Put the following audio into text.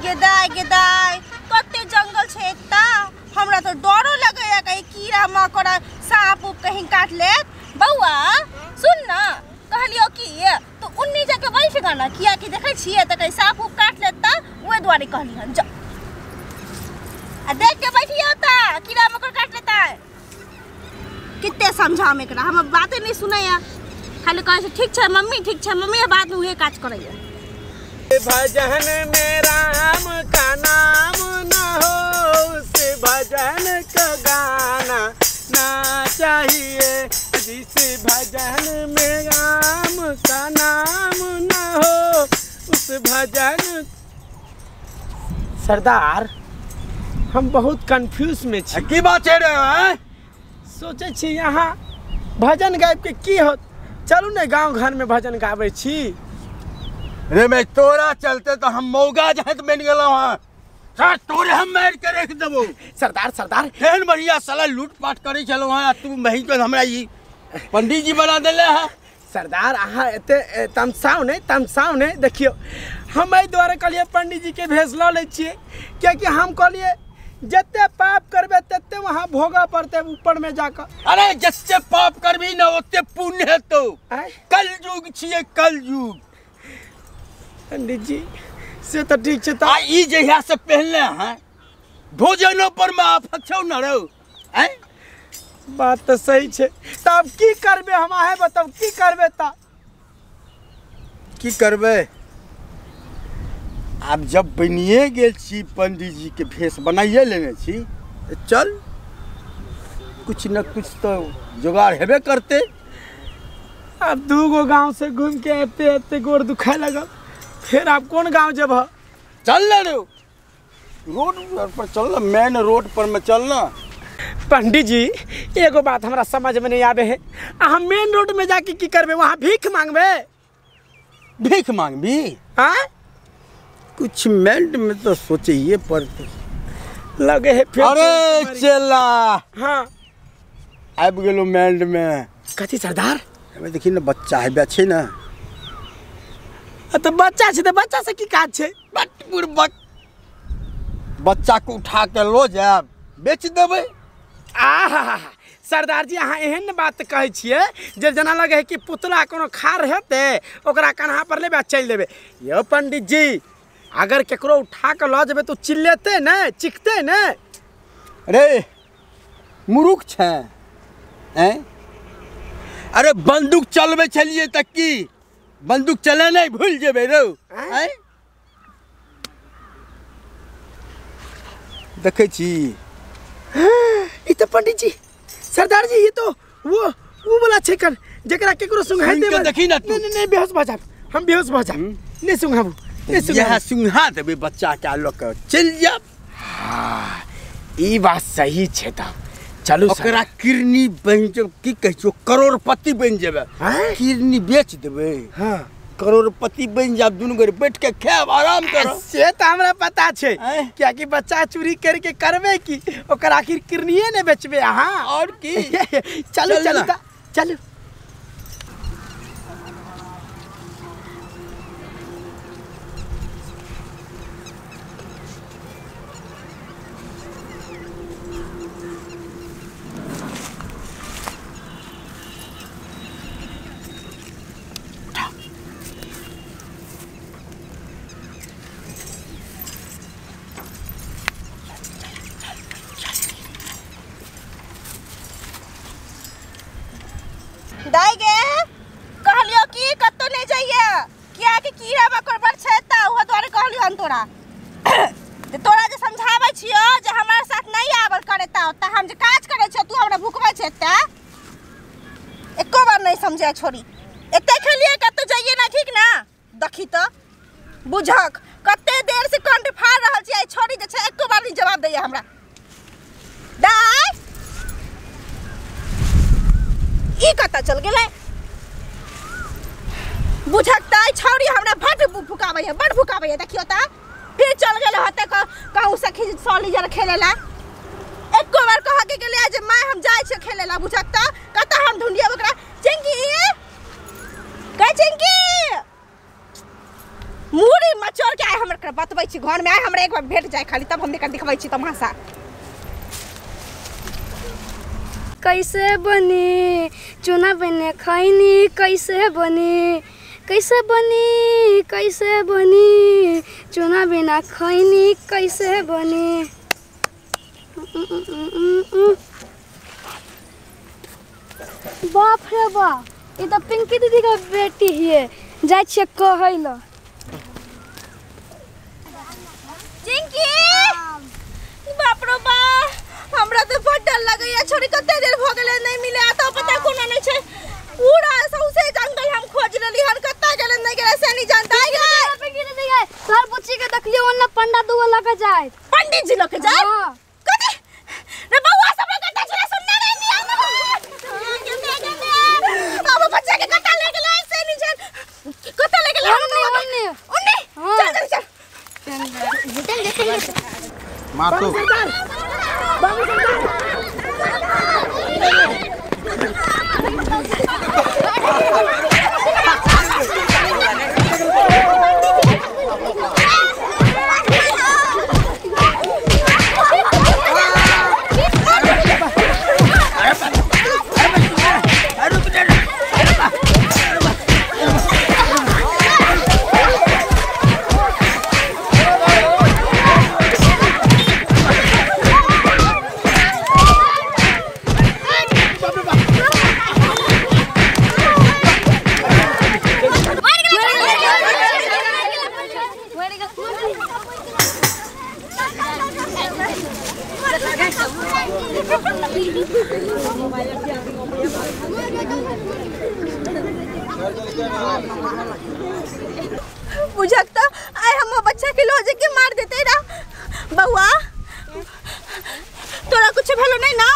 गेदाय गेदाय कते जंगल छै एता, हमरा तो डरो लगैया कहीं कीड़ा मकोड़ा सांप उप कहीं काट लेत। बौआ सुन ना, कहलियो कि तो उन्नी जाके बैठ गाना किया कि देखै छियै त कहीं सांप उप काट लेत त ओए दुआरे कहली हन। जा आ देख के बैठियो त कीड़ा मकोड़ा काट लेता। कितने समझाम एकरा, हम बातें नहीं सुनैया, खाली कहै छै ठीक छै मम्मी ठीक छै मम्मी, बाद में उहे काज करैया। भजन में राम का नाम न हो उस भजन का गाना ना चाहिए, जिस भजन में राम का नाम न हो उस भजन। सरदार हम बहुत कंफ्यूज में छी। की बात है रे? सोचे छी यहाँ भजन गायब के की होत, चलू ने गांव घर में भजन गाबै छी। रे मैं तोरा चलते तो हम मौगा जात बन गेलौ हां, सर तोरे हम मार के रख देबो। सरदार सरदार केहन बढ़िया साला लूटपाट करै छलौ हां, तू मही के हमरा ई पंडित जी बना देले हां। सरदार अहाँ एते तमसाउ नै, तमसाउ नै। देखियो हम एहि दुआरे कहलियै पंडित जी के भेज लऽ लै छियै, कियाकि हम कहलियै जते पाप करबे तते वहाँ भोगऽ पड़तै ऊपर में जाकर। अरे जते पाप करबी ना ओते पुण्य हेतौ। कल युग छियै, कल युग। पंडित जी से तो ठीक छै। आ ई जहिया से पहले हैं भोजनो पर में आफत छौ न रौ। हैं बात तो सही छै। तब की करबे हम, आहे बताउ की करबे? ता की करबे आब जब बनिए गेल छी पंडित जी के भेष बनाइए लेने छी, चल कुछ न कुछ तो जुगाड़ हेबे करते। अब दूगो गांव से घूम के आते आते गोड़ दुखाए लगल, फिर आप कौन गांव जब? चल ना रे रोड पर चल ना, मेन रोड पर में चल ना। पंडित जी एगो बात हमरा समझ में नहीं आवे है, हम मेन रोड में जाके की करबे? वहाँ भीख मांगबे? भीख मांगबी? हाँ कुछ मेंट में तो सोचे पड़ते लगे है फिर। अरे चला हाँ आबि गेलो मेंट में। कथी सरदार? हमें देखी ना बच्चा है बच्चे ना। तो बच्चा छै तो बच्चा से की काज छै? बट बुड़बक बच्चा को उठा के लो जाब बेच देबै। आहा सरदार जी अहाँ एहन बात कहै छियै जे जेना लगे है कि पुतला कोनो खार हेतै ओकरा कन्हा पर लेबै आ चलि देबै। यौ पंडित जी अगर केकरो उठा के लऽ जेबै तो चिल्लेतै ने, चिखतै ने। अरे मुरुख छै हैं? अरे बंदूक चलबै छलियै तऽ की बंदूक चलेनाइ भूलि जेबै रौ? हैं देखै छी ई तऽ पंडित जी सरदार जी ये तो वो वाला छै कन जेकरा केकरो सुंघाइ देबै। देखी ना तू। नहीं नहीं बेहोश भऽ जाब हम, बेहोश भऽ जाब, नहीं सुंघाबू नहीं सुंघाबू। यह सुंघा देबै बच्चा के लऽ के चलि जाब। हाँ ई बात सही छै। तब चलू ओकरा किरनी बनि जेबै, की कहै छियौ करोड़पति बनि जेबै। किरनी बेच देबै। हाँ करोड़पति बनि जाब, दुनू गोरे बैठ के खायब आराम करब। से तऽ हमरा पता छै, कियाकि बच्चा चोरी करके करबै की ओकर आखिर किरनिये ने बेचबै अहाँ और की। चलू चलू चलू। दाई गे कहलियो कि कतौ नहीं जाइए, किया कि कीड़ा मकोड़ा बड़ छै त उहा दुआरे कहलियो हम तोरा। तोरा जे समझाबै छियो जे हमरा साथ नहीं आवल करे त हम जे काज करै छियो तू हमरा भुकबै छै त एको बार नहीं समझे छोरी। एते खेलिए कतौ जाइए ना, ठीक ना? देखी त बुझक कते देर से कंठ फाड़ रहल छी, आई छोरी जे छै एको बार नहीं जवाब दैया हमरा। दाई ई कतऽ चल गेलै? बुझक त छौरी हमरा बड भुकाबै है, बड भुकाबै है। देखियो त फिर चल गेल होते कहूँ सखी सॉली जर खेलेला। एको बार कह के गेलै जे माय हम जाइ छियै खेलेला। बुझक त कतऽ हम ढूंढियै ओकरा। चिंकी कै चिंकी मूड़ी मचोर के आइ हमर बतबै छी घर में आइ हमरा एक बार भेट जाए खाली तब हम निकल दिखबै छी तमाशा। कैसे बनी चूना बने खैनी कैसे बनी कैसे बनी कैसे बनी चूना बिना खैनी कैसे बनी। बाप रे बाप ई तो पिंकी दीदी के बेटी हिए जाइ छियै कहै ल। चिंकी बाप रे बाप हमरा तो बड़ डर लगैया छोरी कते देर भ गेलै नहीं मिले आ तो पता कोना नहीं छै पूरा सौंसे जंगल हम खोज लेली हन कत्ता गेलै नहीं गेलै से नहीं जानता। आई गए पिंकी दीदी गए तोहर बुच्ची के देखलियो ओन्ने पंडा दुगो लग जाए पंडित जी लग जाए कथि रे बउआ सब कत्ता छले सुनने नहीं मिया अब बच्चा के कत्ता ले गेलै से नहीं जान कत्ता ले गेलै ओन्ने ओन्ने ओन्ने चल चल चल चल मार तो बाबू सरदार बुझक तो आय हम बच्चा के लोजे के मार देते ना। बउआ तोरा कुछ भेलो नहीं ना?